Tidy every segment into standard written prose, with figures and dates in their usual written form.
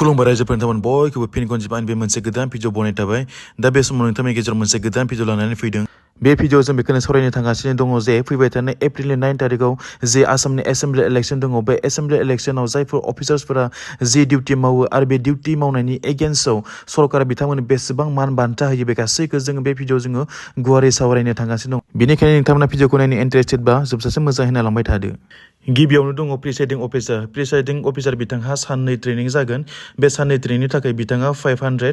खुलुमबाय रायजोफोर नोंथांमोन बयखौबो फिन खनसेबाव आं बे मोनसे गोदान भिडिअ बनायनाय थाबाय दा बे समाव नोंथांनि गेजेराव मोनसे गोदान भिडिअ लानानै फैदों बे भिडिअआव जों बेखौनो सावरायनो थांगासिनो दङ जे फैबाय थानाय एप्रिलनि 9 तारिखआव जे आसामनि एसेम्बलि इलेक्सन दङ बे एसेम्बलि इलेक्सनाव जायफोर अफिसार्सफोरा जि डिउटि मावो आरो बे डिउटि मावनायनि एगेन्स्टआव सरकारा बिथांमोननो बेसेबां मान बान्था होयो बे गासैखौ जोङो बे भिडिअआव जोङो गुवारै सावरायनो थांगासिनो दं बेनिखायनो नोंथांमोना भिडिअखौ नायनो इन्टारेस्टेडबा जोबजासे मोजाङै नायलांबाय थादो गिबियावनो दङ प्रिसाइडिं अफिसार बिथांहा साननै ट्रेनिं जागोन बे साननै ट्रेनिंनि थाखाय बिथाङा 500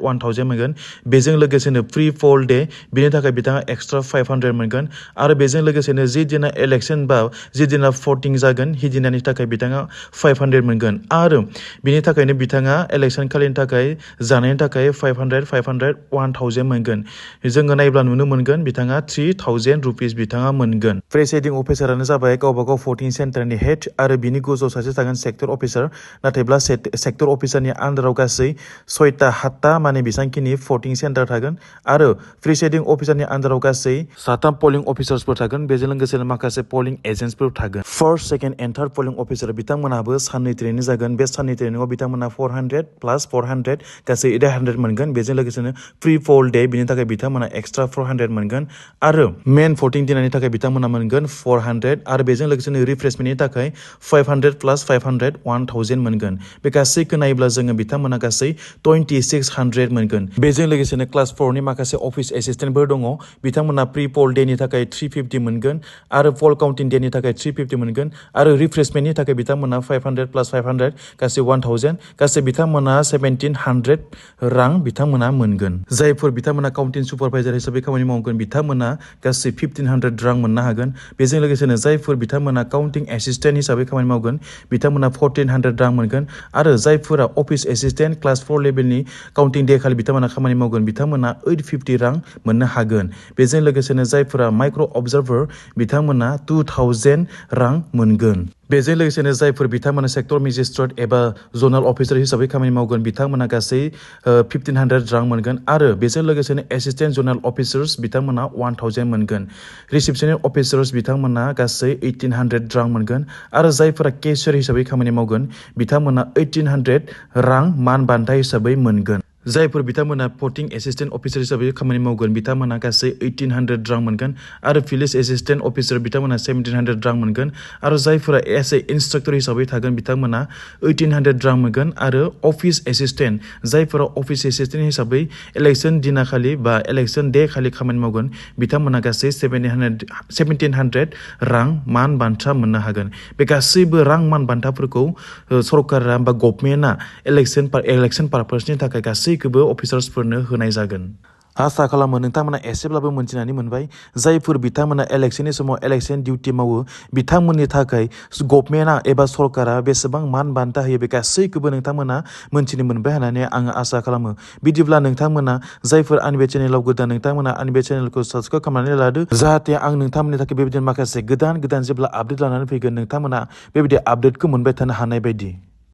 1000 मोनगोन बेजों लोगोसेनो फ्रि फल डे बिनि थाखाय बिथाङा एक्सट्रा 500 मोनगोन आरो बेजों लोगोसेनो जि दिना इलेक्सन बा जि दिना भटिं जागोन हिदिनानि थाखाय बिथाङा 500 मोनगोन आरो बिनि थाखायनो बिथाङा इलेक्सन खालिनि थाखाय जानायनि थाखाय 500 1000 मोनगोन जोङो नायब्ला नुनो मोनगोन बिथाङा 3000 रुपिस बिथाङा मोनगोन प्रेसाइडिं अफिसारानो जाबाय गावबागाव भटिं सेन्टारनि हेड आरो बिनि गोजौआव सासे थागोन सेक्टर अफिसार नाथायब्ला सेक्टर अफिसारनि आन्दाराव गासै 6-7 माने बेसांखिनि भटिं सेन्टार थागोन आरो प्रिसाइडिं अफिसारनि आन्दाराव गासै 7 पोलिं अफिसार्सफोर थागोन बेजों लोगोसेनो माखासे पोलिं एजेन्ट्सफोर थागोन first second and third polling officer बिथांमोनहाबो साननै ट्रेनिं जागोन बे साननै ट्रेनिंआव बिथांमोना 400 प्लास 400 गासै 800 मोनगोन बेजों लोगोसेनो फ्रि फल डे बिनि थाखाय बिथांमोना एक्सट्रा 400 मोनगोन आरो मेन भटिं दिनानि थाखाय बिथांमोना मोनगोन 400 आरो बेजों लोगोसेनो रिफ्रेशमेन्टनि थाखाय 500 प्लास 500 1000 मोनगोन बे गासैखौ नायोब्ला जोङो बिथांमोना गासै 2600 मोनगोन बेजों लोगोसेनो क्लास 4नि माखासे अफिस एसिस्टेन्टफोर दङ बिथांमोना प्रि पोल डेनि थाखाय 350 मोनगोन आरो पोल काउन्टिं डेनि थाखाय 350 मोनगोन आरो रिफ्रेशमेन्टनि थाखाय बिथांमोना 500 प्लास 500 गासै 1000 गासै बिथांमोना 1700 रां बिथांमोना मोनगोन जायफोर बिथांमोना काउन्टिं सुपारभाइजार हिसाबै खामानि मावगोन बिथांमोना गासै 1500 रां मोननो हागोन बेजों लोगोसेनो जायफोर बिथांमोना काउन्टिं एसिस्टेन्ट हिसाबै खामानि मावगोन बिथांमोना 1400 रां मोनगोन आरो जायफोरा अफिस एसिस्टेन्ट क्लास 4 लेभेलनि काउन्टिं डे खालि बिथांमोना खामानि मावगोन बिथांमोना 850 रां मोननो हागोन बेजों लोगोसेनो जायफोरा माइक्र' अबजार्भार बिथांमोना 2000 रां मोनगोन बेजों लोगोसेनो जायफोर बिथांमोना सेक्टर मेजिस्ट्रेट एबा जनाल अफिसार हिसाबै खामानि मावगोन बिथांमोना गासै 1500 रां मोनगोन आरो बेजों लोगोसेनो एसिस्टेन्ट जनाल अफिसार्स बिथांमोना 1000 मोनगोन रिसिपसनिस्ट अफिसार्स बिथांमोना गासै 1800 रां मोनगोन आरो जायफोरा केशियार हिसाबै खामानि मावगोन बिथांमोना 1800 रां मान बान्था हिसाबै मोनगोन जायफोर बिथांमोना भटिं एसिस्टेन्ट अफिसार हिसाबै खामानि मावगोन बिथांमोना गासै 1800 रां मोनगोन आरो भिलेज एसिस्टेन्ट अफिसार बिथांमोना 1700 रां मोनगोन आरो जायफोरा एस ए इन्सट्राक्टर हिसाबै थागोन बिथांमोना 1800 रां मोनगोन आरो अफिस एसिस्टेन्ट जायफोरा अफिस एसिस्टेन्ट हिसाबै इलेक्सन दिनाखालि बा इलेक्सन डे खालि खामानि मावगोन बिथांमोना गासै 1700 रां मान बान्था मोननो हागोन बे गासैबो रां मान बान्थाफोरखौ सरकारा बा गभर्नमेन्टआ इलेक्सन पारपसनि थाखाय गासैखौबो अफिसार्सफोरनो होनाय जागोन आसा खालामो नोंथांमोना एसेब्लाबो मोनथिनानै मोनबाय जायफोर बिथांमोना इलेक्सननि समाव इलेक्सन डिउटि मावो बिथांमोननि थाखाय गभर्नमेन्टआ एबा सरकारा बेसेबां मान बान्था होयो बे गासैखौबो नोंथांमोना मोनथिनो मोनबाय होननानै आङो आसा खालामो बिदिब्ला नोंथांमोना जायफोर आंनि बे चेनेलाव गोदान नोंथांमोना आंनि बे चेनेलखौ साबस्क्राइब खालामनानै लादो जाहाथे आं नोंथांमोननि थाखाय बेबायदिनो माखासे गोदान जेब्ला आपडेट लानानै फैगोन नोंथांमोना बेबायदि आपडेटखौ मोनबाय थानो हानाय बायदि